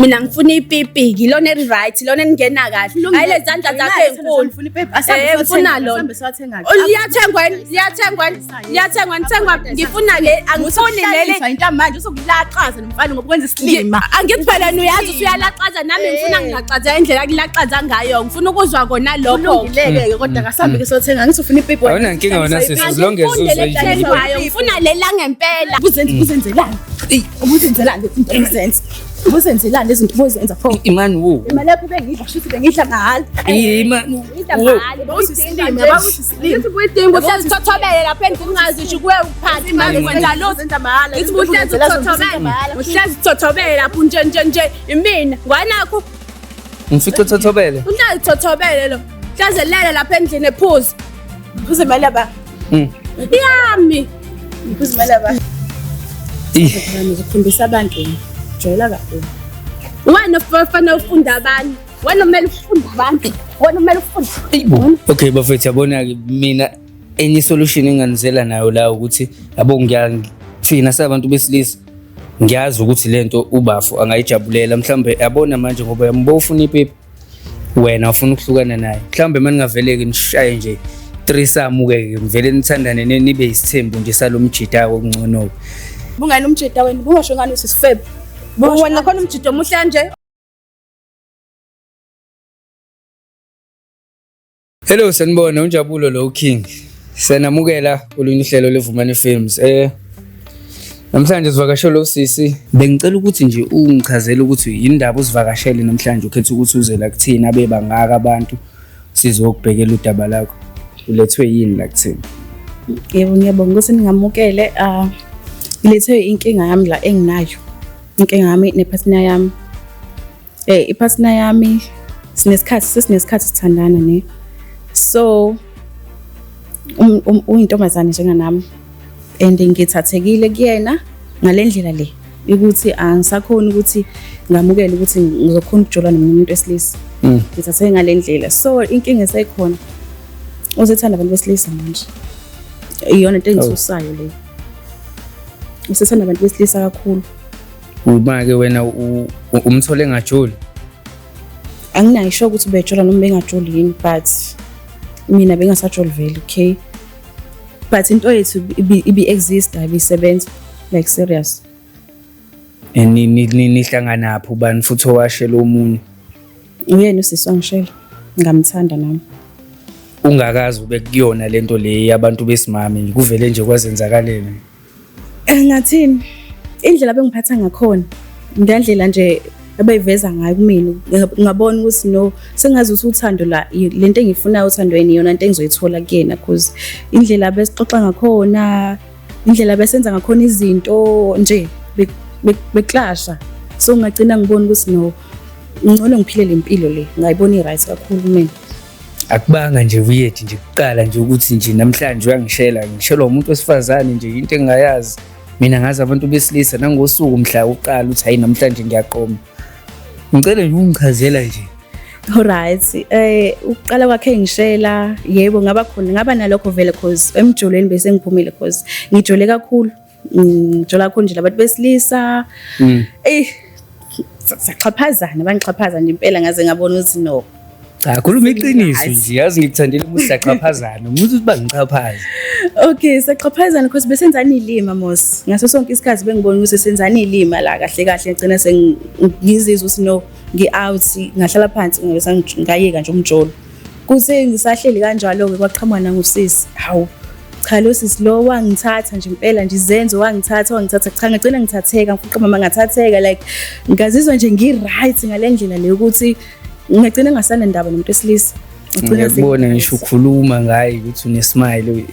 Mina ngifuna ipipi, ilona eli-right, ilona elingena kahle. Hayi lezi zandla zakho ey'nkulu. Ngifuna ipipi. Asambe Eh, ngifuna siyothenga, lona. asambe siyothenga. Oh, Liyathengwa yini? Liyathengwa yini? Liyathengwa, nithengwa. Ngifuna le, angifuni leli. Usukuhlanyiswa into manje usukulaxaza nomfana ngoba kwenza isilima. Angithi phela wena uyazi ukuthi uyalaxaza nami ngifuna ngilaxaza indlela akulaxaza ngayo. Ngifuna ukuzwa kona lokho. Kulungile-ke kodwa kasambe ke siyothenga. Ngithi ufuna ipipi wena. Awunankinga wena sisi, as long as Angifuni uzwe leli nje. ethengwayo, ngifuna leli langempela. Uzenze uzenzelani? Uzenzelani lezi zinto ozenza? Uzenzelani lezi zinto ozenza pho? Imani wo. Imali yakho bengidla kusho ukuthi bengidla mahhala. Imani Ngidla wo. mahhala. Bawuthi isilima, bawuthi isilima. Ngithi kuyidinga uhlezi uthothobele lapha endlini ungazi nje kuwe uphathi manje kwenza lutho. Uzenza mahhala. Ngithi uhlezi uthothobele. Uhlezi uthothobele lapho nje nje nje imina. Ngwanakho Ngifice uthothobele. uhlezi uthothobele lo. Hlezi elele lapha endlini ephuza. Phuza imali yaba. Yami. Phuza imali yaba. Ih. Ngizokufundisa abantu. Jwayela kakhulu. Wena ufanele ufunde abanye. Wena kumele ufunde abantu. Wena kumele ufunde. Ayibo. Okay bafethu yabona ke mina enye solution enganizela nayo la ukuthi yabo ngiya thina sabantu besilisa ngiyazi ukuthi lento ubafo angayijabulela mhlambe yabona manje ngoba yambo ufuna ipipi wena ufuna ukuhlukana naye mhlambe maningaveleke nishaye nje threesome ke ngivele nithandane nibe isithembu nje salomjida okungcono. Bungani umjida wena, bungasho ngani usisifebe. Wena khona umjido omuhle kanje. Hello sanibona uNjabulo lo King. Siyanamukela kolunye uhlelo leVumani Films. Namhlanje sivakashele usisi. Bengicela ukuthi nje ungichazele ukuthi yindaba usivakashele namhlanje ukhetha ukuthi uze la kuthina bebangaka abantu sizokubhekela udaba lakho. Ulethwe yini la kuthina? Yebo ngiyabonga ukuthi ningamukele. Ah ngilethe inkinga yami la enginayo. Inkinga yami nepartner yami. Ipartner yami sinesikhathi sesinesikhathi sithandana ne. So uyintombazane njenganami and ngithathekile kuyena ngalendlela le ukuthi angisakhoni ukuthi ngamukele ukuthi ngizokhona ukujola nomunye umuntu wesilisa. Ngithatheke ngalendlela. So inkinga esekhona usethanda abantu besilisa manje. Iyona into engithusayo leyo. Usethanda abantu besilisa kakhulu. Uma ke wena umthole engajoli. Anginayo isho ukuthi ubejola noma bengajoli yini but mina bengasajoli vele okay. But into yethu ibi exist ibisebenza like serious. Nihlangana phi ubani futhi owashela omunye? Uyena usisi wangishela. Ngamthanda nami. Ungakazi ube kuyona lento le yabantu besimame nje kuvele nje kwazenzakalela. Ngathini? Indlela bengiphatha ngakhona ngendlela nje abayiveza ngayo kumina ngabona ukuthi no sengazi ukuthi uthando la lento engiyifunayo othandweni iyona into engizoyithola kuyena cause indlela besixoxa ngakhona indlela besenza ngakhona izinto nje beklasha so ngagcina ngibona ukuthi no ngcono ngiphile le mpilo le ngayibona i-right kakhulu kumina. Akubanga nje weird nje kuqala nje ukuthi nje namhlanje uyangishela ngishelwa umuntu wesifazane nje into engingayazi mina ngazi abantu besilisa nangosuku mhla uqala uthi hayi namhlanje ngiyaqoma. Ngicela nje ungichazela nje. Alright, ukuqala kwakhe ngishela yebo ngaba khona ngaba nalokho vele cause emjolweni bese ngiphumile cause ngijole kakhulu. Ngijola kakhulu nje labantu besilisa. Saxhaphazana bangixhaphaza nje impela ngaze ngabona ukuthi no. Cha khuluma iqiniso nje yazi ngikuthandela ukuthi saxhaphazana umuntu uthi bangixhaphaza. Okay saxhaphazana because besenzani ilima mos. Ngaso sonke isikhathi bengibona ukuthi senzani ilima la kahle kahle ngicina sengizizwa ukuthi no ngi out ngahlala phansi ngabe ngayeka nje umjolo. Kuthe ngisahleli kanjalo ke kwaqhamuka nangusisi. Hawu cha lo sisi lo wangithatha nje impela nje izenzo wangithatha cha ngagcina ngithatheka ngifuqa mama ngathatheka like ngazizwa nje ngi right ngalendlela le ukuthi ngagcina ngasanendaba nomuntu wesilisa. Ngiyakubona ngisho ukhuluma ngaye ukuthi unesmile.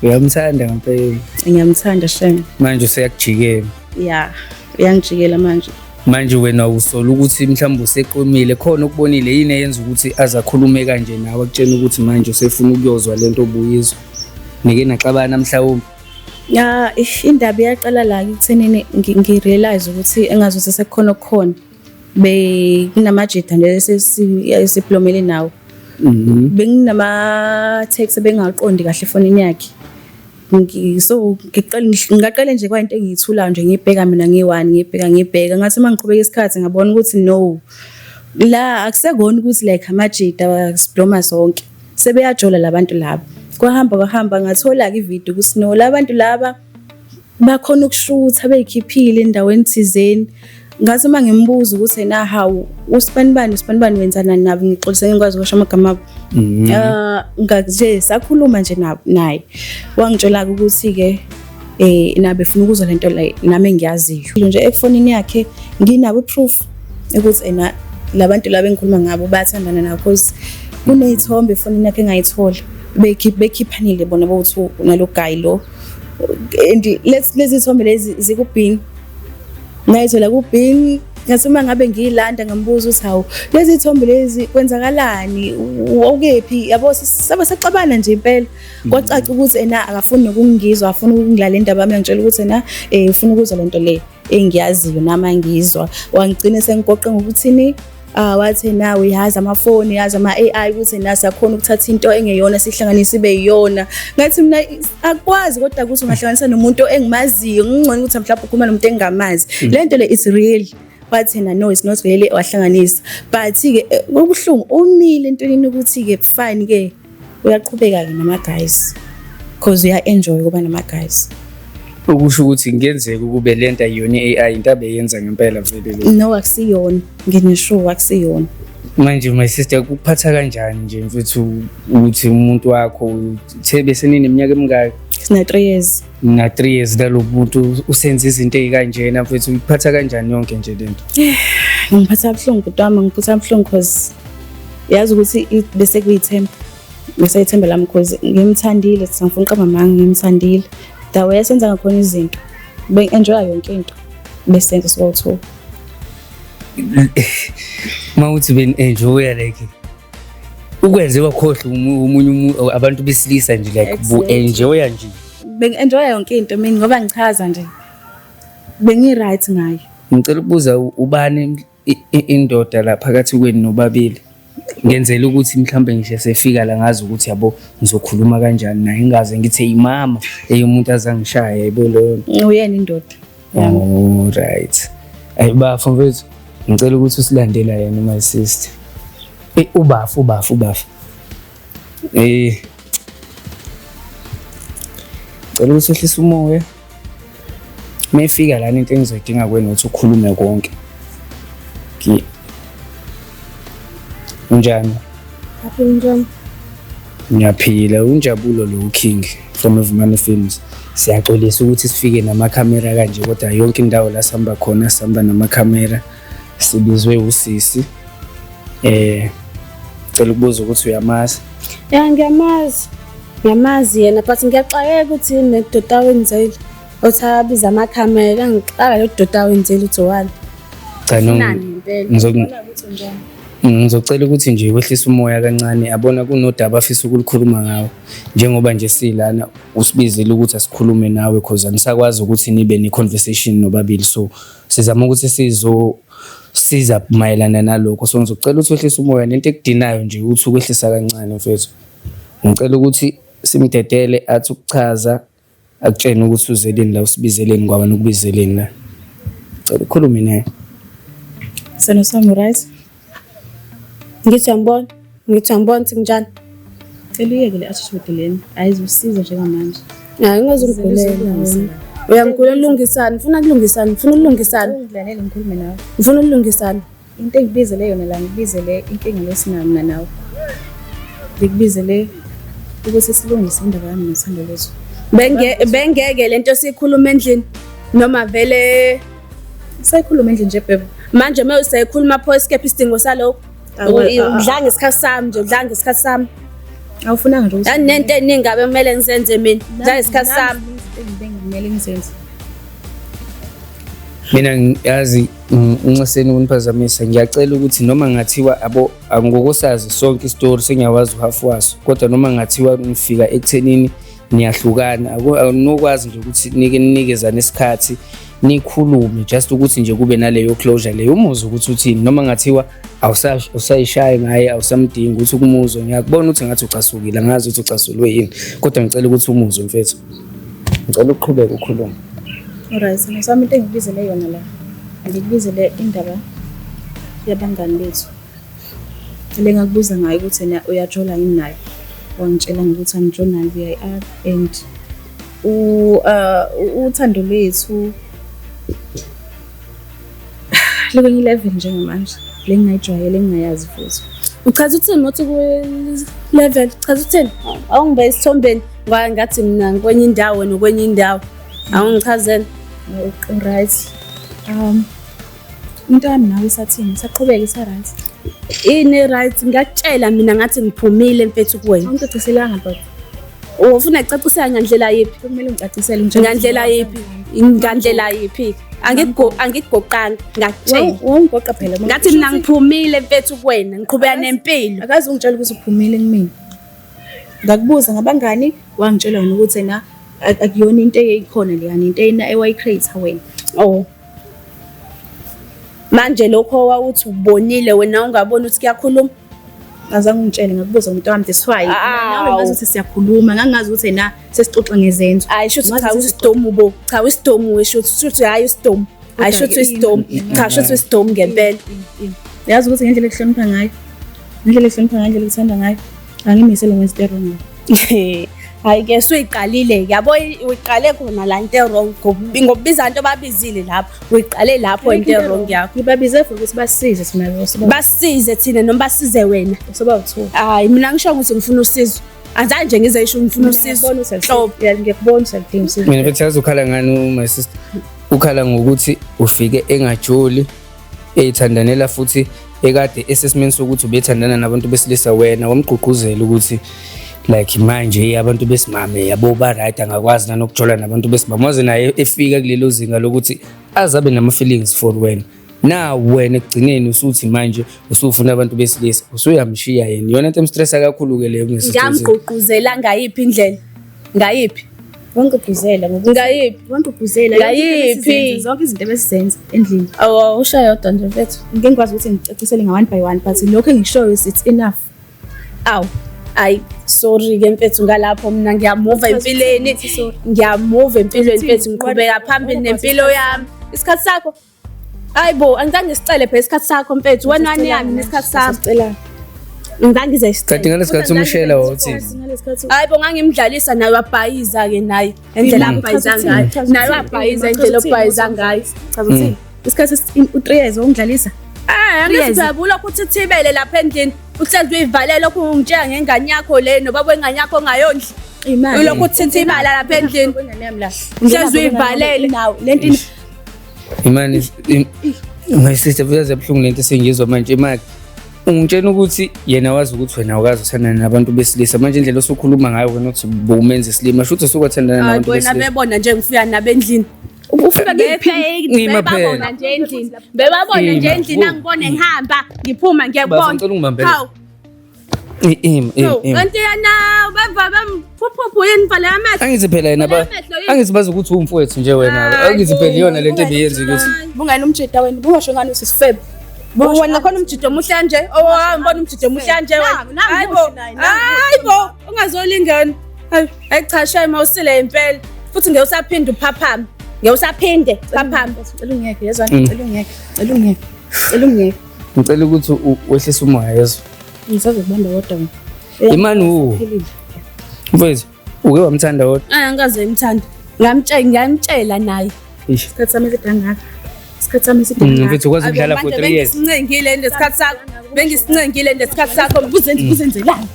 Uyamthanda ngempela. Ngiyamthanda shem. Manje useyakujikela. Yeah, uyangijikela manje. Manje wena usola ukuthi mhlawumbe useqomile khona ukubonile yini eyenza ukuthi azakhulume kanje nawe akutshena ukuthi manje usefuna ukuyozwa lento obuyizwa. Nike naxabana mhlawumbe. Ya, indaba iyaqala la ekuthenini ngirealize ukuthi engazuthi sekukhona okukhona. Bekunamajida nje esiplomele nawo. Benginama text ebengaqondi kahle efonini yakhe. So ngiqale ngaqale nje kwayinto engiyithulayo nje, ngiyibheka mina ngiyi-one, ngiyibheka ngiyibheka. Ngathi uma ngiqhubeka isikhathi ngabona ukuthi no, la akusekona ukuthi like amajita sibloma sonke, sebeyajola labantu laba. Kwahamba kwahamba, ngathola-ke ividiyo ukuthi no, la bantu laba bakhona ukushutha bey'khiphile endaweni thizeni. Ngathi uma ngimbuza ukuthi ena hawu, usibanibani usibanibani wenzanani nabo, ngixolise ngikwazi ukusho amagama abo. Nje sakhuluma nje naye, wangitshela-ke ukuthi-ke nabo efuna ukuzwa lento le nami engiyaziyo nje. Efonini yakhe nginabo i-proof ukuthi ena labantu laba engikhuluma ngabo bayathandana nabo, because kuney'thombe efonini yakhe engayithola bekhiphanile bona bowu-two nalo guy lo. And lezi thombe lezi zikubhini, ngayithola kubhini. Ngathi uma ngabe ngiyilanda ngambuza ukuthi hawu, lezi thombe lezi kwenzakalani, wawukephi, yabo? Sabe saxabana nje impela, kwacaca ukuthi ena akafuni nokungizwa, afuna ukungilala indaba yami. Ngitshela ukuthi ena ufuna ukuzwa lento le engiyaziyo nami angizwa. Wangigcina sengigoqe ngokuthini, wathi nawe uyazi amafoni, uyazi ama-AI, ukuthi na siyakhona ukuthatha into engeyona sihlanganise ibe yiyona. Ngathi mina akwazi, kodwa ukuthi ungahlanganisa nomuntu engimaziyo, ngingcono ukuthi mhlawumbe ukhuluma nomuntu engingamazi. Le nto le it's real. Wathi yena no, it's not really, wahlanganisa. But-ke kubuhlungu, umile entwenini ukuthi-ke fine-ke, uyaqhubeka-ke nama-guys cause uya-enjoy ukuba nama-guys. Okusho ukuthi kungenzeka ukube lento ayiyona i-AI, into abeyenza ngempela vele le. No, akusiyona, nginesure akusiyona. Manje my sister, kukuphatha kanjani nje mfethu ukuthi umuntu wakho uthe bese nineminyaka emingaki? Sina 3 years. Na 3 years nalo muntu usenza izinto ey'kanjena mfethu, ikuphatha kanjani yonke nje lento? Ngiphatha kabuhlungu, bhuti wami, ngiphatha kabuhlungu cause yazi ukuthi bese kuyithemba, bese ithemba lami, cause ngimthandile, sangifuna uqamba amanga, ngimthandile the way esenza ngakhona izinto, bengi-enjoya yonke into besenza sibawu-two. Uma uthi beni-enjoya, like ukwenze wakhohlwa omunye abantu besilisa nje, like bu-enjoya nje. Bengi-enjoya yonke into mina, ngoba ngichaza nje bengi-right ngayo. Ngicela ukubuza, ubani indoda la phakathi kwenu nobabili? Ngenzela ukuthi mhlawumbe ngisho sefika la ngazi ukuthi yabo ngizokhuluma kanjani naye, ngingaze ngithi imama eyomuntu azangishaya, yabo leyo nto. Uyena indoda yami. Oh right. Ayi bafo mfethu, ngicela ukuthi usilandela yena my sister. Ubafu ubafu ubafu. Cela ukuthi uhlise umoya. Mayifika lana into engizoyidinga kuwena ukuthi ukhulume konke. Unjani? Happy, njani? Ngiyaphila, unjabulo lo King from Vumani Films. Siyaxolisa ukuthi sifike namakhamera kanje, kodwa yonke indawo la sihamba khona sihamba namakhamera. Sibizwe usisi. Cela ukubuza ukuthi uyamazi? Ya, ngiyamazi. Ngiyamazi yena, but ngiyaxakeka ukuthi yini nedoda awenzile. Othi abiza amakhamera, ngixaka lo doda awenzile uthi wani. Cha no. Funani ngempela? Ngizocela ukuthi nje wehlise umoya kancane, yabona kunodaba afisa ukulikhuluma ngawo. Njengoba nje silana usibizile ukuthi asikhulume nawe cause anisakwazi ukuthi nibe ne-conversation nobabili, so sizama ukuthi sizo siza mayelana nalokho. So ngizocela ukuthi wehlise umoya nento ekudinayo nje ukuthi ukwehlisa kancane mfethu. Ngicela ukuthi simdedele athi ukuchaza, akutshene ukuthi uzeleni la, usibizeleni kwaba nokubizeleni la. Cela ukhulume naye. Seno sami, right? Ngithi uyangibona? Ngithi uyangibona ukuthi nginjani? Cela uyeke le attitude lena. Ayizusiza njengamanje. Hayi, ungazungigulela wena. Uyangigulela, lungisani, ufuna kulungisani, ufuna ukulungisani. Ungilalele ngikhulume nawe. Ufuna ukulungisani. Into engibizele yona la, ngibizele inkinga lesinayo mina nawe. Ngikubizele ukuthi silungise indaba yami nothando lwethu. Bengeke lento siyikhuluma endlini noma vele Sayikhuluma endlini nje, bhebo. Manje uma usayikhuluma pho, isikephi isidingo salokho? Udla ngesikhathi sami nje, udla ngesikhathi sami. Awufunanga nje ukuthi Nento eningi abe kumele ngizenze mina, udla ngesikhathi sami. Bengimele ngizenze. Mina ngiyazi, unxeseni ukuniphazamisa, ngiyacela ukuthi noma ngathiwa abo angokosazi sonke isitori, sengiyawazi uhafu waso, kodwa noma ngathiwa ngifika ekuthenini niyahlukana, awunokwazi nje ukuthi nike ninikezane isikhathi nikhulume, just ukuthi nje kube naleyo closure leyo, umuzwe ukuthi uthini, noma ngathiwa awusayishayi ngaye, awusamdingi ukuthi ukumuzwe. Ngiyakubona ukuthi ngathi ucasukile, angazi ukuthi ucasulwe yini, kodwa ngicela ukuthi umuzwe mfethu. Ngicela uqhubeke ukhulume. Alright, sami into engikubizele yona la. Ngikubizele indaba yabangani bethu. Le ngakubuza ngayo ukuthi ena uyajola yini nayo. Wangitshela ngokuthi angijoli nayo VIR and uthando lwethu lukwenye level njengamanje le ngingayijwayele engingayazi futhi. Uchaza uthini uthi ku-level? Chaza uthini? Awungibeke esithombeni ngoba ngathi mina ngikwenye indawo wena ukwenye indawo. Awungichazele. Right. Into yami nawe isathini? Isaqhubeka isa-right. Ini right ngiyakutshela mina ngathi ngiphumile mfethu kuwena. Awungicaciselanga but Ufuna ngicacisela ngandlela yiphi? kumele ungicacisele ungitshele. Ngandlela yiphi? Ngandlela yiphi? Angikugoqanga ngakutshela. Wawungigoqa phela. Ngathi mina ngiphumile mfethu kuwena, ngiqhubeka nempilo. Akaze ungitshele ukuthi uphumile kumina. Ngakubuza ngabangani wangitshela wena ukuthi ena akuyona into eyikhona leyana into ena ewayi-create wena. Oh. Manje lokho wawuthi ubonile wena ungaboni ukuthi kuyakhuluma? Azange ungitshele ngakubuza umuntu wami that's why. Awu. Nawe ngazi ukuthi siyakhuluma ngangazi ukuthi ena sesixoxa ngezenzo. Hayi shuthi Ngazi cha ukuthi usidomu bo. Cha usidomu shuthi shuthi hayi usidomu. Hayi shuthi usidomu. Cha shuthi usidomu ngempela. Yazi ukuthi ngendlela ekuhlonipha ngayo. Ngendlela ekuhlonipha ngayo, ngendlela ekuthanda ngayo. Angimisele ngenza into wrong. Hayi ke suyiqalile yabo uyiqale khona la into wrong ngokubiza abantu ababizile lapho uyiqale lapho into wrong yakho. Ngibabize for ukuthi basisize thina lo soba Basize thina noma basize wena. soba u2. Hayi mina ngisho ukuthi ngifuna usizo. Anzange nje ngize ngisho ngifuna usizo. Nhlobo. Ngiyakubona ukuthi aludingi usizo. Mina mfethu yazi ukhala ngani my sister? Ukhala ngokuthi ufike engajoli eyithandanela futhi ekade esesimeni sokuthi ubethandana nabantu besilisa wena wamgqugquzela ukuthi like manje abantu besimame yabo ba right angakwazi nanokujola nabantu besimame waze naye efika kulelo zinga lokuthi azabe nama feelings for wena. Now wena ekugcineni usuthi manje usufuna abantu besilisa usuyamshiya yena. Iyona into emstressa kakhulu ke leyo kulesi situation. Ngamgqugquzela ngayiphi indlela? Ngayiphi? Wangigqugquzela ngokuthi Ngayiphi? wangigqugquzela Ngayiphi? zonke izinto ebesizenza endlini. Awu usho yodwa nje mfethu. Ngeke ngikwazi ukuthi ngicacisele nga one by one but lokho engikushoyo is it's enough. Awu. Ayi sorry ke mfethu ngalapho mina ngiyamuva empilweni. Sorry. Ngiyamuva empilweni mfethu ngiqhubeka phambili nempilo yami. Isikhathi sakho Hayi bo, angizange ngisicele phela isikhathi sakho mfethu. Wena wani yami nesikhathi sami. Sicela. Ngizange ngize sicele. Kanti ngalesikhathi umshela wawuthini? Ngalesikhathi Hayi bo ngangimdlalisa naye wabhayiza ke naye. Indlela abhayiza ngayo. Naye wabhayiza indlela obhayiza ngayo. Chaza uthini? Isikhathi u3 years wongidlalisa. Eh, angithi uyabula ukuthi uthibele lapha endlini. Uhlezi uyivalele lokhu ungitshela ngengane yakho le nobaba wengane yakho ongayondli. Imali. Ulokhu uthithibala lapha endlini. Kwengane yami la. Uhlezi uyivalele. Nawe lento Imani my sister uyazi yabuhlungu lento esengiyizwa manje imali. Ungitshela ukuthi yena wazi ukuthi wena awukazi uthandana nabantu besilisa manje indlela osukhuluma ngayo wena uthi bowumenza isilima shuthi usukwathandana Hayi nabantu bona besilisa. bebona nje ngifika nabo endlini. ufika Ima phela. Bebabona nje endlini. Bebabona nje Ima. endlini angibone ngihamba ngiphuma Bafo, ngiyakubona. ngicela ungibambele. Hawu. Ima ima ima. Kanti yena beva bemphuphu yini vale amehlo. Angithi phela yena ba Amehlo yini? angithi bazi ukuthi uwumfowethu nje wena. Hayi Angithi phela bo, iyona lento ebiyenza ukuthi Bungani umjida wena bungasho ngani usisifebe. Wena khona umjido omuhle kanje. Oh, ngibona umjido omuhle kanje wena. Nangu, nangu Hayi bo. muhle naye, nangu Hayi bo, ungazolingana. Hayi, hayi cha shame awusile impela. Futhi ngeke usaphinde uphaphame. Ngeke usaphinde phaphame. Cela ungiyeke yezwa cela ungiyeke cela ungiyeke cela ungiyeke. ngicela ukuthi wehlise umoya yezwa. Ngisazokubamba kodwa wena. Imani wo. Phelile. Mfowethu uke wamthanda wodwa. Ah, angikaze ngimthande. Ngamtshela, ngiyamtshela naye. Eish. Isikhathi sami eside kangaka. Isikhathi sami eside kangaka. Mfethu ukwazi ukudlala for Manje 3 years. bengisincengile lesikhathi sakho. Bengisincengile lesikhathi sakho. Ubuzenza ubuzenzelani?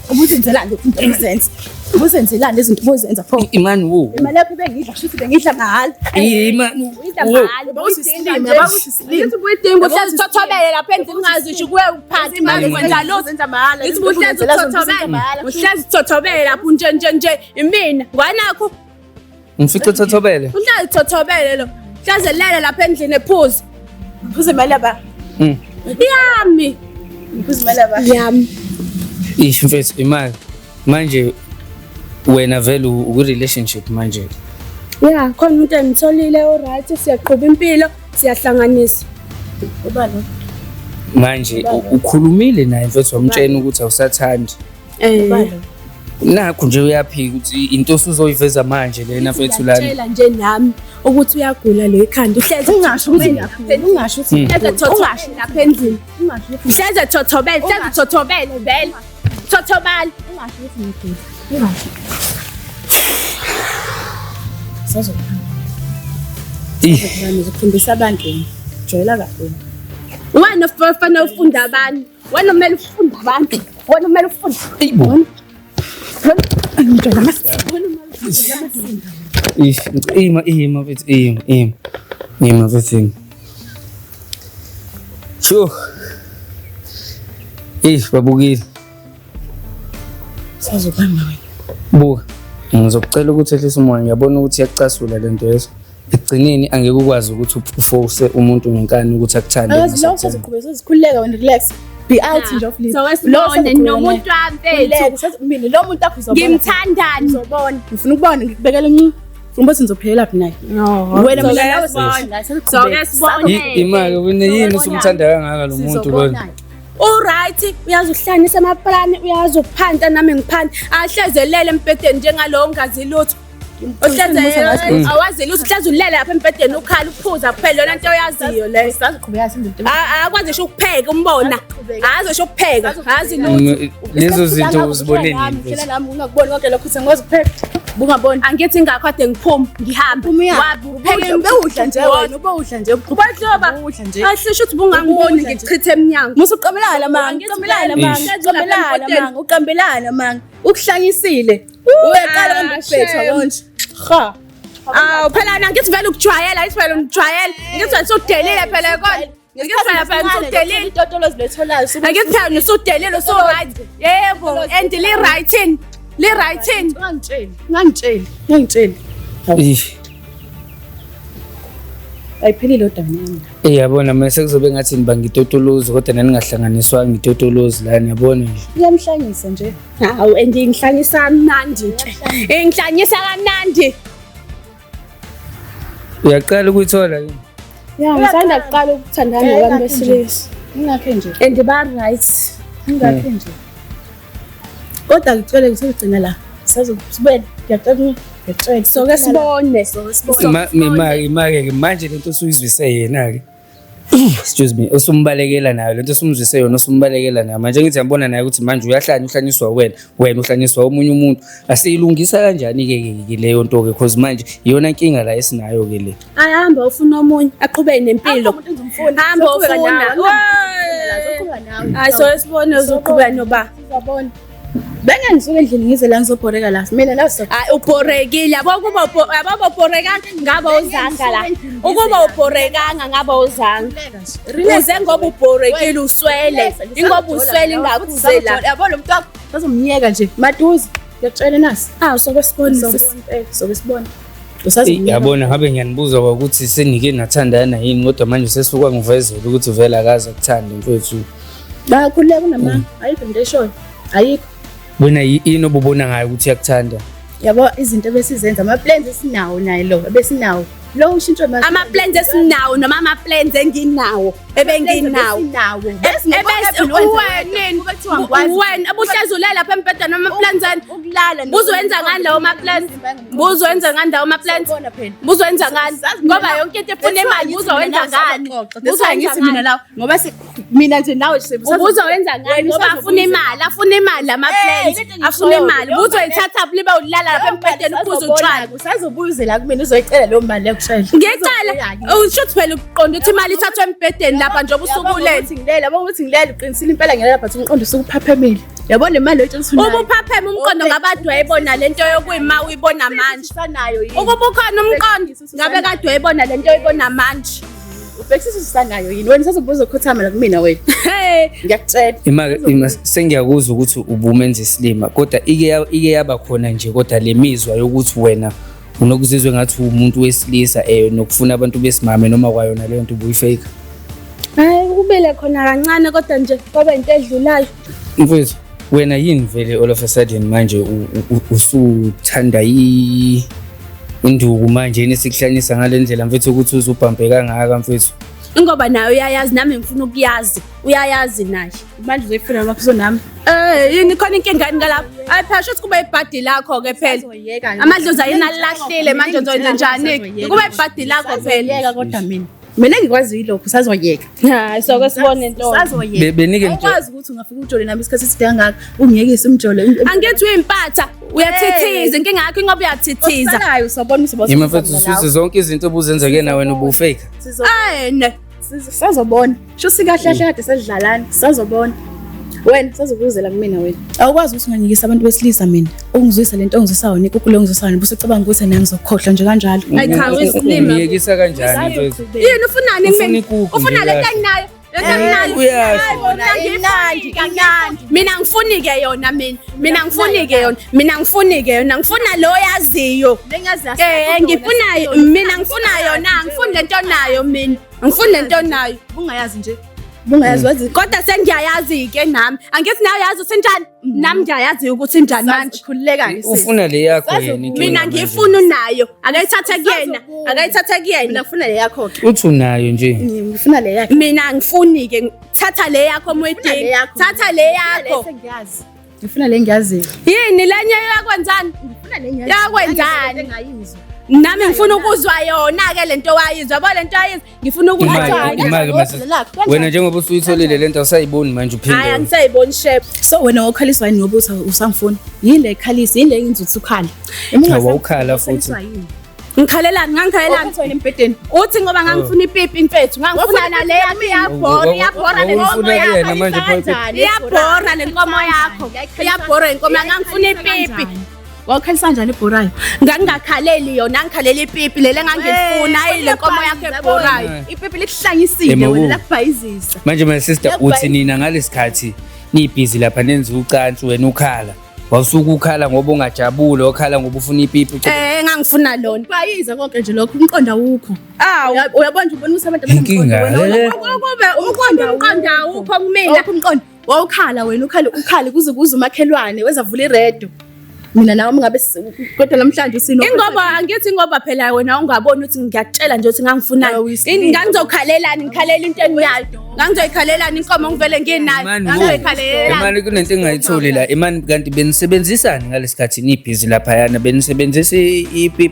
Ubuzenzelani izinto obuzenza? Ubuzenzelani izinto obuzenza pho? Imani wo. Imali yakho bengidla shuthi bengidla mahhala. Imani Uyidla wo. mahhala. Bawuthi isilima, bawuthi isilima. Ngithi ubuyidinga uhlezi uthothobele lapha endlini ungazi ngisho kuye uphathi imali kwenza lutho. Uzenza mahhala. Ngithi uhlezi uthothobele. Uhlezi uthothobele lapho nje nje nje imina. Ngwanakho Ngifice uthothobele. uhlezi uthothobele lo. Hlezi elele lapha endlini ephuza. Ngiphuza imali yaba. Yami. Ngiphuza imali yaba. Yami. Ish mfethu imali. Manje wena vele uku relationship manje. Ya, khona umuntu engitholile oright siyaqhuba impilo, siyahlanganisa. Ubani? Manje ukhulumile naye mfethu wamtshela ukuthi awusathandi. Eh. Ubani? Nakhu nje uyaphika ukuthi into osuzoyiveza manje lena mfethu lana. Ngiyakutshela nje nami ukuthi uyagula lo ekhanda. Uhlezi Ungasho ukuthi ngiyagula, ungasho ukuthi Uhlezi ethothobele lapha endlini. Uhlezi ethothobele, uhlezi ethothobele vele. Thothobala. Ungasho ukuthi ngiyagula. Ungasho. Sazokuhamba. Ih, Ngizokufundisa abantu. Jwayela kakhulu. Wena ofanele ufunde abantu. Wena kumele ufunde abantu. Wena kumele ufunde. Eyibo. Ih, ima ima mfethu ima ima. Ima mfethu ima. Sho. Ih, babukile. Sazokuhamba wena. Buka. Ngizokucela ukuthi ehlise umoya ngiyabona ukuthi iyakucasula lento yezo. Ekugcineni angeke ukwazi ukuthi uforce umuntu ngenkani ukuthi akuthande. Akazi lo usazoqhubeka usazikhululeka wena relax. Be out nje of leave. So esibone nomuntu wamfethu. Mina lo muntu akho uzobona. Ngimthandani. Uzobona. Ngifuna ukubona ngikubekele nci. Ngifuna ukuthi ngizophelela phi naye. No. Wena mina nawe Soke sibone. Imali wena yini usumthanda kangaka lo muntu lona? Uright, uyazi ukuhlanganisa amaplani, uyazi ukuphanta nami ngiphanta. Ahlezelele embhedeni njengalowo ongazi lutho. Uhleze awazi lutho, uhleze ulele lapha embhedeni ukhala uphuza kuphela yona nto oyaziyo leyo. Sazoqhubeka senze into. Akwazi ngisho ukupheka umbona. Akazi ngisho ukupheka, akazi lutho. Lezo zinto uzibone nini? Nami mfethu? nami ungakuboni konke lokho uthi ngikwazi ukupheka. Bungaboni. Angithi ingakho kade ngiphuma ngihamba. Uphuma Wabe Upheke bewudla nje wena, ubewudla nje. Ubadloba. Ubudla nje. Ahlisho ukuthi bungangiboni Ubudla nje. ngichithe emnyango. Musa uqambelana manga, uqambelana manga, uqambelana manga, uqambelana manga. Ukuhlanyisile. Uyaqala Ah, ukubhethwa shame. konje. Ha. Awu phela na ngithi vele ukujwayela, ngithi vele ngijwayele. Ngithi wena usudelile phela kona. Ngithi wena phela usudelile. Itotolozi letholayo. Angithi phela usudelile usu right. Yebo, and li right in. Li right in. Ungangitsheli, ungangitsheli, ungangitsheli. Ih. Ayiphelile odaba nami. Eh yabona manje sekuzobe ngathi nibanga itotolozi kodwa naningahlanganiswanga itotolozi lana yabona nje. Iyamhlanyisa nje. Hawu and ingihlanyisa kamnandi ke. Ingihlanyisa kamnandi. Uyaqala ukuyithola yini? Ya, ngisanda kuqala ukuthandana nabantu besilisa. Ingakhe nje. And ba right. Ingakhe nje. Kodwa ngicela ngisogcina la. Sazobela. Ngiyacela ngiyacela. Soke sibone. Ima ke manje lento osuyizwise yena ke. Excuse me, usumbalekela nayo lento osumzwise yona usumbalekela nayo. Manje ngithi ngiyabona naye ukuthi manje uyahlanya uhlanyiswa wena, wena uhlanyiswa omunye umuntu. Asiyilungisa kanjani ke ke leyo nto ke because manje iyona inkinga la esinayo ke le. Ayahamba ufuna omunye aqhubeke nempilo. Hamba ufuna. Hayi so sibone uzoqhubeka noba. Sizobona. Bengeke ngisuke endlini ngize la ngizobhoreka la. Mina la so. Hayi ubhorekile yabo kuba yabo ubhorekanga ngabe uzanga la. Ukuba ubhorekanga ngabe uzanga. Uze ngoba ubhorekile uswele. Ingoba uswele ingakuze la. Yabo lo muntu wakho bazomnyeka nje. Maduze. Ngiyakutshela nasi. Ah soke sibone. Sizobona. Sobe sibona. Yabona ngabe ngiyanibuza ukuthi senike nathandana yini kodwa manje sesuka ngivezela ukuthi vele akaze akuthande mfethu. Bakhululeka unamanga. Ayikho into eshoyo. Ayikho. Wena yini obubona ngayo ukuthi uyakuthanda? Yabo izinto ebesizenza ama plans esinawo naye lo ebesinawo. Lo ushintsho manje. Ama plans esinawo noma ama plans enginawo ebenginawo. Esinawo. Wena wena ubuhlezi ulele lapha embhedeni ama plans ani? Ukulala. Buzowenza ngani lawo ma plans? Buzowenza ngani lawo ma plans? Sizobona phela. Buzowenza ngani? Ngoba yonke into efuna imali buzowenza ngani? Buzowenza ngithi mina lawo ngoba mina nje nawe Ubuzowenza ngani? Ngoba afuna imali, afuna imali ama plans, afuna imali. Buzoyithatha libe ulala lapha embhedeni uphuze utshwala. Usazobuza la kumina uzoyicela leyo mali yakutshela. Ngiyicela, usho ukuthi phela ukuqonda ukuthi imali ithathwa embhedeni lapha njengoba usukulele. Ukuthi ngilele, yabo ukuthi ngilele uqinisile impela ngilele but umqondo usukuphaphamile. Yabo le mali oyitshela ukuthi Uma uphapheme umqondo ngabade wayibona lento yokuyima uyibona manje. usanayo yini? Ukuba ukhona umqondo ngabe kade wayibona lento oyibona manje. Ubhekisisa usanayo yini? Wena usazobuza ukukhothama la kumina wena. Hey, Ngiyakutshela. Ima sengiyakuzwa ukuthi ubumenza isilima kodwa ike yaba khona nje kodwa le mizwa yokuthi wena unokuzizwa ngathi umuntu wesilisa nokufuna abantu besimame noma kwayona leyo nto ubuyifake. Hayi kubele khona kancane kodwa nje kwaba into edlulayo. Mfethu wena yini vele all of a sudden manje usuthanda induku manje yini esikuhlanyisa ngale ndlela mfethu ukuthi uzubhambe kangaka mfethu? Ingoba naye uyayazi, nami ngifuna ukuyazi, uyayazi naye. Manje uzoyifuna lapho uzonami. Yini khona inkinga yini ngalapho? Hayi phela shuthi kube ibhadi lakho-ke phela. Sazoyeka. Amadlozi ayini alilahlile manje uzoyenza njani? Kube ibhadi lakho phela. Sazoyeka kodwa mina. Mina engikwazi yilokho sazoyeka. Hayi soke sibone ntombi. Sazoyeka. Benike nje Awukwazi ukuthi ungafika ujole nami isikhathi eside kangaka ungiyekise umjolo. Angithi uyimpatha, uyathithiza, inkinga yakho ingoba uyathithiza. Osalayo usabona uzoba. Yima mfethu, suthi zonke izinto obuzenzeke na wena ubufake. Ayene. Sazobona. Shuthi kahle kahle kade sesidlalana. Sazobona. Wena sazobuzela kumina wena. Awukwazi ukuthi unganyikisa abantu besilisa mina. Ungizwisa lento ongizwisa yona, ikukhu le ongizwisa yona, bese ucabanga ukuthi nami ngizokukhohlwa nje kanjalo. Ayi cha, uyisilima. Umyekisa kanjani mfethu? Yini ufunani Ufuna kumina? ikukhu Ufuna nje lento kahle. enginayo? Lento enginayo. Uyasho. Hayi bo, mina Imnandi, ngifuni, imnandi. Mina ngifuni-ke yona mina. Mina ngifuni-ke yona. Mina ngifuni-ke yona. Ngifuna lo yaziyo. Ngifuna mina ngifuna yona, angifuni lento onayo mina. Ngifuni lento onayo. Ungayazi nje. Bungayazi wazi. Kodwa sengiyayazi-ke nami. Angithi nawe uyazi ukuthi njani? Nami ngiyayazi ukuthi njani manje. Khululeka ke. Ufuna le yakho yena inkinga Mina manje. ngifuna unayo. Akayithathe kuyena. Akayithathe Mina kuyena. ngifuna le yakho ke. Uthi unayo nje. Ngifuna le yakho. Mina ngifuni-ke thatha le yakho le Mwedini. yakho. Thatha le yakho. Sengiyazi. Ngifuna le ngiyaziyo. Yini lenye yakwenzani? Ngifuna le ngiyaziyo. Yakwenzani? Engayizwa. Nami ngifuna ukuzwa yona-ke lento wayizwa. Yabo lento wayizwa. Ngifuna ukuzwa. Imali imali mase. Wena njengoba usuyitholile lento awusayiboni manje Hayi uphinde. angisayiboni shep. So wena wakhaliswa yini ngoba usangifuna? Yini le ekhalisa? Yini le engenza ukuthi ukhale? Cha, wawukhala futhi. Ngikhalelani? Ngangikhalelani? Wawukhala embhedeni. Uthi ngoba ngangifuna ipipi mfethu. Ngangifuna nale yakho iyabhora, iyabhora le nkomo Wawufuna yakho. kuyena manje pho. Iyabhora le nkomo yakho. Iyabhora le nkomo yakho. Ngangifuna ipipi. Wawukhalisa kanjani ibhorayo? Ngangingakhaleli yona, ngangikhalela ipipi leli engangilifuna, hayi le nkomo yakho ebhorayo. Ipipi likuhlanyisile Ema, wena wo. lakubhayizisa. Manje my sister uthi nina ngalesikhathi nibhizi lapha nenza ucansi wena ukhala. Wawusuke ukhala ngoba ungajabuli, wakhala ngoba ufuna ipipi. Ngangifuna lona. Bhayiza konke nje lokho umqondo awukho. Awu. Uyabona nje ubona ukuthi abantu Inkinga, abanomqondo, wena le. Ukube umqondo awukho kumina. Awukho umqondo. Wawukhala wena ukhale ukhale kuze kuze umakhelwane wezavula iredo. Mina nawe ngabe kodwa namhlanje usino. Ingoba angithi ingoba phela wena ungaboni ukuthi ngiyakutshela nje ukuthi ngangifunani. Awu, isilima. Ngangizokhalelani ngikhalela into enginayo. Ngangizoyikhalelani inkomo ngivele nginayo. Imani wo. Ngangizoyikhalelani. Imani kunento engingayitholi la. Imani kanti benisebenzisani ngalesikhathi nibhizi laphayana benisebenzisa ipipi.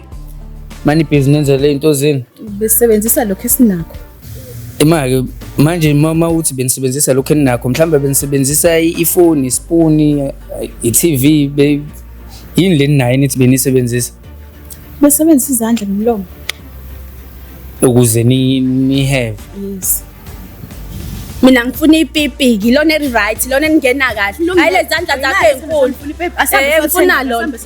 Mani ibhizi nenza le into zenu. Besebenzisa lokho esinakho. Imake manje mama uthi benisebenzisa lokho eninakho mhlawumbe benisebenzisa ifoni, isipuni, i-TV yini le ninayo nithi benisebenzisa Besebenzisa izandla nomlomo. ukuze ni have. Yes. Mina ngifuna ipipi, lona eli right, lona elingena kahle. Hayi lezi zandla zakho ezinkulu. Ngifuna lona.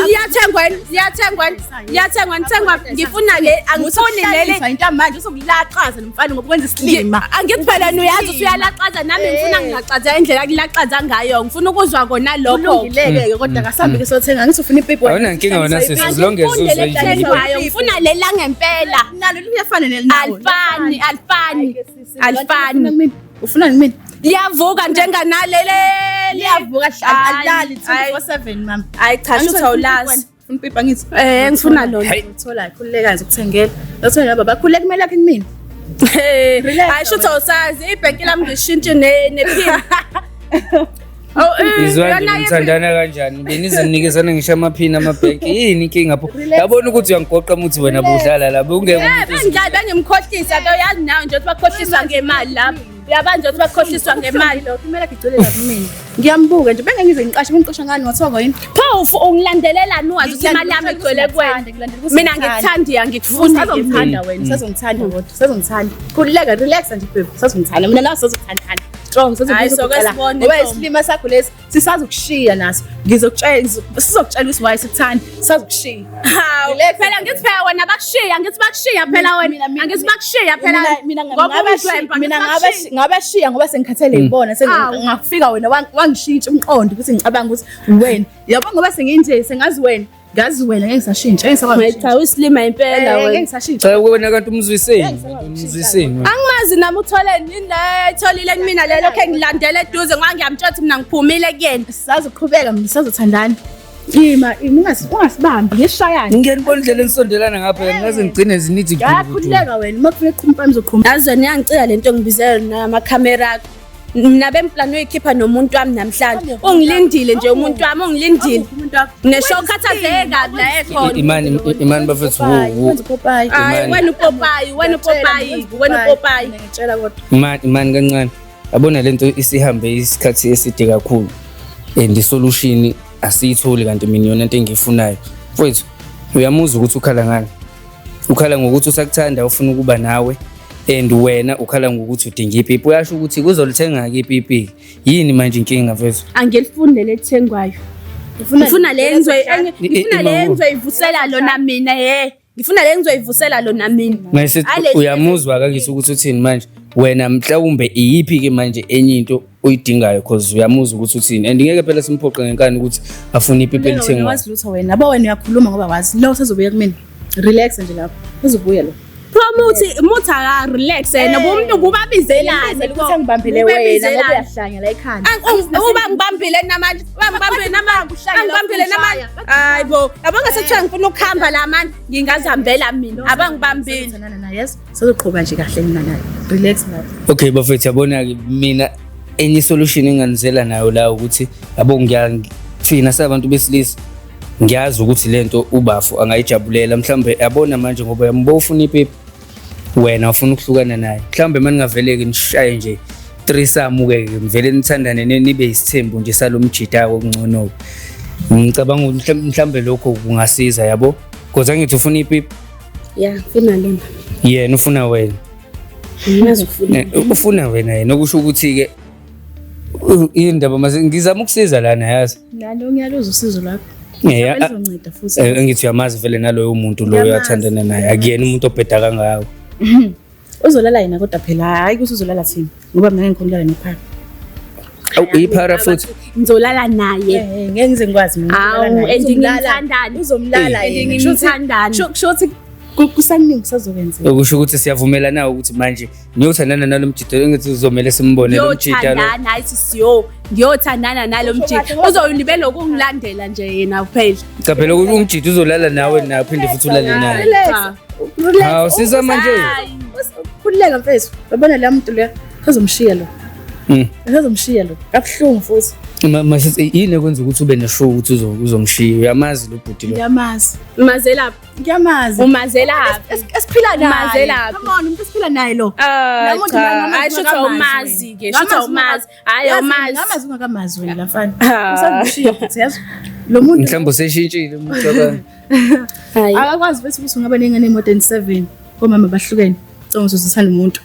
Liyathengwa yini? Liyathengwa yini? Liyathengwa, nithengwa. Ngifuna le, angifuni leli. Into manje uzokulaqaza nomfana ngoba kwenza isilima. Angithi phela wena uyazi ukuthi uyalaqaza nami ngifuna ngingaqaza indlela akulaqaza ngayo. Ngifuna ukuzwa kona lokho. Kulungile-ke kodwa kasambe ke sothenga ngithi ufuna ipipi. Awunankinga wena sisi as long as Angifuni uzwe leli nje. ethengwayo, ngifuna leli langempela. Nalo liyafana nelinawo. Alifani, alifani, alifani. Ufuna mina? Liyavuka njenganalele. Liyavuka alilali Hayi. 24/7 mama. Hayi cha, shuthi awulazi. Ufuna ipipi angithi? Ngifuna lona. Hayi. Uthola khululeka nje ukuthengela. Uthola baba khululeka kumele yakhe kumina. Relax, Hayi shuthi awusazi ibhenki lami ngishintshe nephini. Oh, Izwa nje yona nithandana kanjani? Benizinikezana ngisho amaphini amabhenki. Yini inkinga pho? Yabona ukuthi uyangigoqa umuthi wena budlala la. Bewungeke umuntu Bengidlala bengimkhohlisa ke uyazi nawe nje ukuthi bakhohliswa ngemali lapho. Uyabani nje ukuthi bakhohliswa ngemali. Lokho kumele agcile la kumina. Ngiyambuka nje bengeke ngize ngiqashe bengiqosha ngani wathoko yini? Pho ungilandelelani wazi ukuthi imali yami igcwele kuwena. Mina ngikuthandi angikufuni. Usazongithanda wena, usazongithanda kodwa, usazongithanda. Khululeka, relax nje baby, usazongithanda. Mina nawe sizothandana. Strong, Hayi, sizokuqala. soke sibone, Ngoba Ntombi. isilima sakho lesi sisazokushiya naso. Ngizokutshela, sizokutshela ukuthi why sikuthanda, sisazokushiya. Hawu, Relax. phela ngithi phela wena bakushiya, ngithi bakushiya phela wena. Angithi bakushiya phela. Mina Ngoba ungidlwemba, mina ngithi bakushiya. ngabashiya ngoba sengikhathele yibona Awu. sengafika wena wangishintsha umqondo ukuthi ngicabanga ukuthi wena. Yabo ngoba senginje sengazi wena, ngazi wena ngeke ngisashintsha, ngeke ngisakwazi. Cha usilima impela Ngeke wena. ngisashintsha. Cha wena kanti umzwiseni, umzwiseni. Angimazi nami uthole nini la etholile kumina le lokho engilandela eduze ngoba ngiyamtshela ukuthi mina ngiphumile kuyena. Sisazoqhubeka mina sisazothandana. Ima, ima ungasibambi ngisishayane. Ngiyanibona indlela enisondelana ngapha ngaze ngigcine zinithi Yakhululeka wena, uma kufuneka uqhuma phambi uzoqhuma. Yazi wena iyangicika lento ngibizela namakhamera akho. Mina bemplani uyikhipha nomuntu wami namhlanje. Ungilindile nje umuntu wami, ungilindile. Nesho ukhathazeke kabi la ekhona. Imani imani bafethu wo Wenza upopayi. Hayi wena upopayi, wena upopayi, wena upopayi. Ngitshela kodwa. Imani imani kancane. Yabona lento isihambe isikhathi eside kakhulu. And isolution asiyitholi kanti mina iyona into engiyifunayo. Mfowethu uyamuzwa ukuthi ukhala ngani? Ukhala ngokuthi usakuthanda ufuna ukuba nawe and wena ukhala ngokuthi udinga ipipi. Uyasho ukuthi kuzolithenga-ke ipipi. Yini manje inkinga mfethu? Angilifuni leli elithengwayo. Ngifuna le ngifuna le ngizoyivusela lona mina he. Ngifuna le ngizoyivusela lona mina. Mase Ale- uyamuzwa kangithi ukuthi uthini manje wena mhlawumbe iyiphi ke manje enye into oyidingayo cause uyamuzwa ukuthi uthini and ngeke phela simphoqe ngenkani ukuthi afune ipipi Wena elithengwayo. wazi lutho wena. Yabo wena uyakhuluma ngoba wazi. Lo usezobuya kumina. Relax nje lapho. Uzobuya lo. Promote muthi aka relax yena umuntu kubabizelane. Ukuthi angibambile wena ngoba uyahlanya la ekhanda. Uba ngibambile namanje, uba ngibambile namanje, angibambile namanje. Hayi bo, yabo ngasethiwa ngifuna ukuhamba la manje, ngingazihambela mina. Abangibambile. Thandana naye, yes. Sizoqhuba nje kahle mina naye. Relax lapho. Okay bafethu yabona ke mina enye solution enganizela nayo la ukuthi yabo ngiya thina sabantu besilisa ngiyazi ukuthi lento ubafu angayijabulela mhlambe yabona manje ngoba yambo ufuna ipipi wena ufuna ukuhlukana naye mhlambe maningaveleke nishaye nje threesome ke ngivele nithandane nibe isithembu nje salomjida okungcono ngicabanga ukuthi mhlambe lokho kungasiza yabo because angithi ufuna ipipi Ya, ngifuna lona. yena ufuna wena. Ngiyazi ufuna. Ufuna wena yena okusho ukuthi ke indaba mase ngizama ukusiza lana yazi. Nalo ngiyaluzwa usizo lwakho. Lizonceda futhi. Ngithi uyamazi vele naloyo muntu loyo athandana naye akuyena umuntu obheda kangako. Uzolala yena kodwa phela hayi ukuthi uzolala thina ngoba mina ngikhona ukulala nophara. Awu iphara futhi. Ngizolala naye. Ngeke ngize ngikwazi mina. Awu, and ngimthandani. Uzomlala And yena. ngimthandani. Kusho ukuthi kusaningi kusazokwenzeka. Okusho ukuthi siyavumelana ukuthi manje ngiyothandana nalo mjida engithi uzomele simbone lo mjida lo. Ngiyothandana hayi sisiyo. Ngiyothandana nalo mjida. Uzolibela ukungilandela nje yena kuphela. Cha phela ukuthi umjida uzolala nawe nawe phinde futhi ulale naye. Relax. Relax. Hawu siza manje. Khululeka mfethu. Yabona la muntu leya uzomshiya lo. Uzomshiya lo. Kabuhlungu futhi. Mase yini ekwenza ukuthi ube neshow ukuthi uzomshiya? Uyamazi lo bhuti lo. Ngiyamazi. Umazelaphi? Ngiyamazi. Umazelaphi? Esiphila naye. Umazelaphi? Come on, umuntu esiphila naye lo. Ah, Namuntu cha. ngamazi Hayi shuthi awumazi ke, shuthi awumazi. Hayi awumazi. Ngamazi ungakamazi wena la mfana. Ah. Usazomshiya futhi yazi. Lo muntu Mhlawumbe useshintshile umuntu wakhe. Hayi. akakwazi futhi ukuthi ungaba nengane more than 7 omama bahlukene. Canga ukuthi uthanda umuntu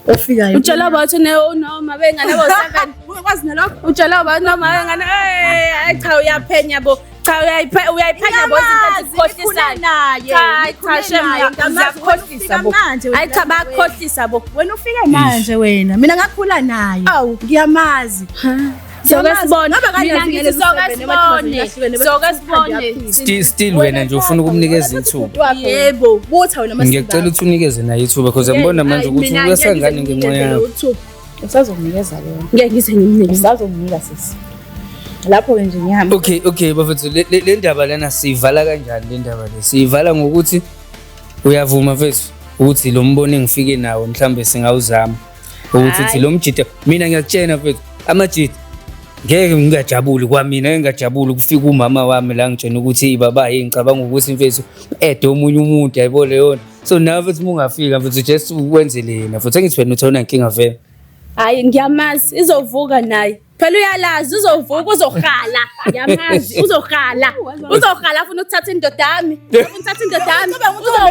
ofikayo. Utshela bathi ne noma bengane bo 7. Ungakwazi nalokho. Utshela bathi noma bengane eh hayi cha uyaphenya bo. Cha uyayiphenya bo izinto ezikhohlisayo. naye. Cha cha shem ziyakhohlisa bo. Hayi cha bayakhohlisa bo. Wena ufike manje wena. Mina ngakhula naye. Awu. Ngiyamazi. Soke sibone. Ngabe kanjani Mina ngithi soke sibone. Soke sibone. Still wena nje ufuna ukumnikeza ithuba. Yebo. Butha wena Ngiyacela ukuthi unikeze naye ithuba because ngibona manje ukuthi uyasangane ngenxa yakho. Usazokunikeza lona. Ngeke ngize ngimnike. Usazokunika sisi. Lapho ke nje ngihamba. Okay bafethu le ndaba lana siyivala kanjani le ndaba le? Siyivala ngokuthi uyavuma mfethu ukuthi lo mbono engifike nawo mhlambe singawuzama ukuthi uthi lo mjida mina ngiyakutshena mfethu amajida ngeke ngingajabuli kwamina ngingajabuli kufika umama wami la ngitshena ukuthi hey baba hey ngicabanga ukuthi mfethu ede omunye umuntu yayibona leyona so nawe mfethu uma ungafika mfethu just wenzele yena futhi angithi wena uthona inkinga vele. Hayi ngiyamazi izovuka naye. Phela uyalazi uzovuka uzohala. Ngiyamazi uzohala. Uzohala afuna ukuthatha indoda yami. Afuna ukuthatha indoda yami.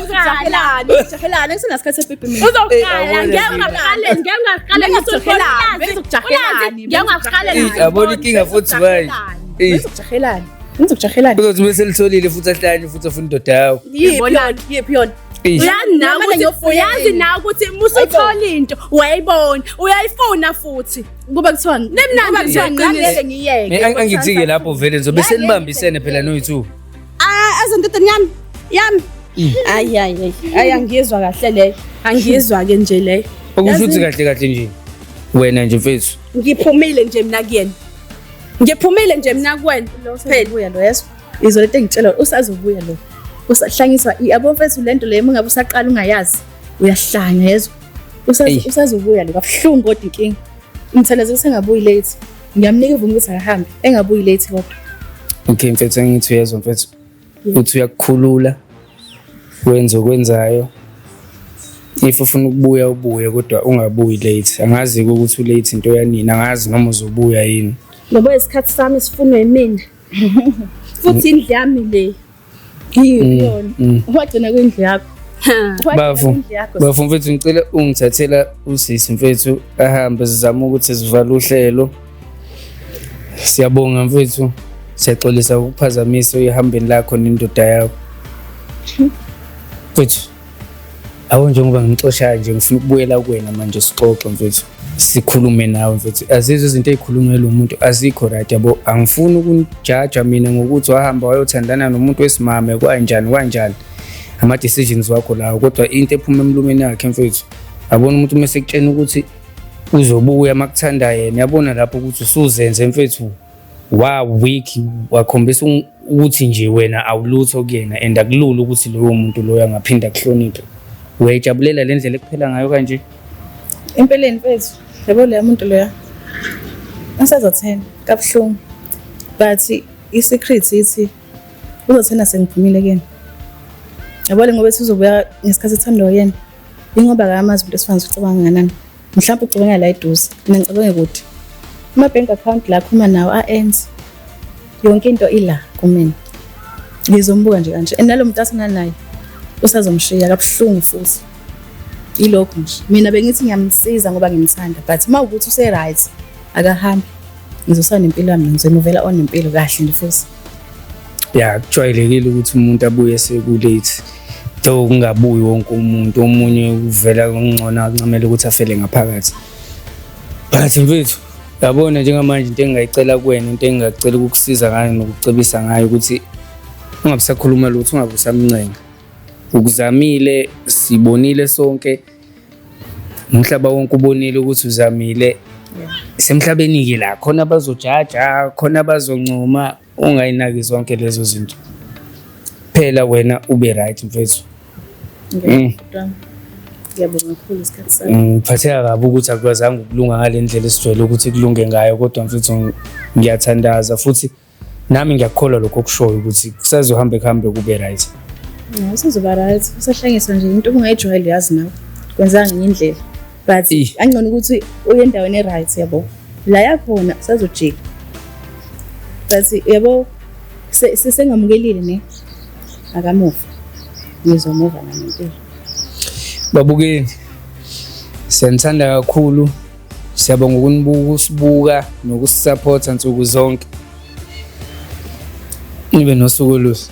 Uzohala. Ujahelana ngisenasikhathi sepipi mina. Uzohala ngeke ungaqaleni ngeke ungaqaleni Bengizokujahelani, bengizokujahelani, ngeke ungaqaleni. Yabona inkinga futhi manje. Bengizokujahelani. Bengizokujahelani. Uzothi bese litholile futhi ahlanye futhi afuna indoda yakho. Yiphi yona? Yiphi yona? Uyazi nawe Namanje ukuthi ngiyofuna uyazi yini? nawe ukuthi musuthola into uyayibona uyayifuna futhi. Kuba kuthiwa Limnandi kuba kuthiwa nje ngeke ngiyeke. Angithi-ke lapho vele nizobe senibambisene phela noyi-two. Ah azondodeni yami yami. Hayi hayi hayi angizwa kahle leyo. Angizwa ke nje leyo. Okusho ukuthi kahle kahle nje wena nje mfethu Ngiphumile nje mina kuyena. Ngiphumile nje mina kuwena. Phela Uzobuya lo yeso. Izwa lento engitshela usazobuya lo. Usahlanyiswa yabo mfethu lento le uma ngabe usaqala ungayazi uyahlanya yezwa. Usazobuya lo kabuhlungu kodwa inkinga. Ngithandaza ukuthi engabuyi late. Ngiyamnika ivume ukuthi akahambe engabuyi late kodwa. Okay mfethu, angithi uyezwa mfethu. Uthi uyakukhulula wenze okwenzayo. If ufuna ukubuya ubuye kodwa ungabuyi late. Angazi ukuthi ulate into yanini, angazi noma uzobuya yini. Ngoba isikhathi sami sifunwe yimina. Futhi indlu yami le. Iyona. Wagcina kwindlu yakho. Bafo, bafo mfethu ngicela ungithathela usisi mfethu ahambe sizame ukuthi sivale uhlelo. Siyabonga mfethu. Siyaxolisa ukuphazamisa ehambeni lakho nendoda yakho. Mfethu, awu njengoba ngixoshayo nje ngifuna ukubuyela kuwena manje sixoxe mfethu. Sikhulume nawe mfethu. Azizwe izinto ey'khulunywa lo muntu azikho right yabo. Angifuni ukunijaja mina ngokuthi wahamba wayothandana nomuntu wesimame kwanjani kwanjani. Ama-decisions wakho lawo kodwa into ephuma emlomeni yakhe mfethu. Yabona umuntu uma sekutshena ukuthi uzobuya makuthanda yena yabona lapho ukuthi usuzenze mfethu wa weak wakhombisa ukuthi nje wena awulutho kuyena and akulula ukuthi loyo muntu loyo angaphinda akuhloniphe. Uyayijabulela le ndlela ekuphela ngayo kanje? Empeleni mfethu, yabo leya muntu loya usazothena kabuhlungu but i-secret ithi uzothena sengiphumile kuyena. Yabo le ngoba ethi uzobuya ngesikhathi ethandwa uyena ingoba akamazi umuntu esifana ucabanga nganani. Mhlawumbe ucabanga la eduze, mina ngicabange kude. Ama-bank account la akhuluma nawo a-enze yonke into ila kumina. Ngizombuka nje kanje and nalo muntu asana naye usazomshiya kabuhlungu futhi. Ilokho nje. Mina bengithi ngiyamsiza ngoba ngimthanda but uma ukuthi use-right akahambi. Ngizosala nempilo yami ngizomuvela on nempilo kahle nje futhi. Ya, kujwayelekile ukuthi umuntu abuye seku-late. Though kungabuyi wonke umuntu, omunye uvela kungcono ancamela ukuthi afele ngaphakathi. But mfethu, yabona njengamanje into engingayicela kuwena, into engingacela ukukusiza ngayo nokucebisa ngayo ukuthi ungabe usakhuluma lutho, ungabe usamncenga. Ukuzamile, sibonile sonke, umhlaba wonke ubonile ukuthi uzamile. Semhlabeni-ke la khona abazojaja, khona abazoncoma, ungayinaki zonke lezo zinto. Phela wena ube right mfethu. Ngiyabonga. Ngiyabonga kakhulu isikhathi sami. Ngiphatheka kabi ukuthi akukwazanga ukulunga ngale ndlela esijwayele ukuthi kulunge ngayo kodwa mfethu ngiyathandaza futhi nami ngiyakukholwa lokho okushoyo ukuthi kusazohambe kuhambe kube right. Ya, usazoba right. Usahlanyiswa nje into ongayijwayele yazi nawe. Kwenzeka ngenye indlela. But angcono ukuthi uye endaweni e-right yabo. La yakhona usazojika. But yabo sengamukelile ne akamuva. Ngizomuva nami impilo. Babukeli, siyanithanda kakhulu. Siyabonga ukunibuka, ukusibuka nokusisupporta nsuku zonke. Nibe nosuku oluhle.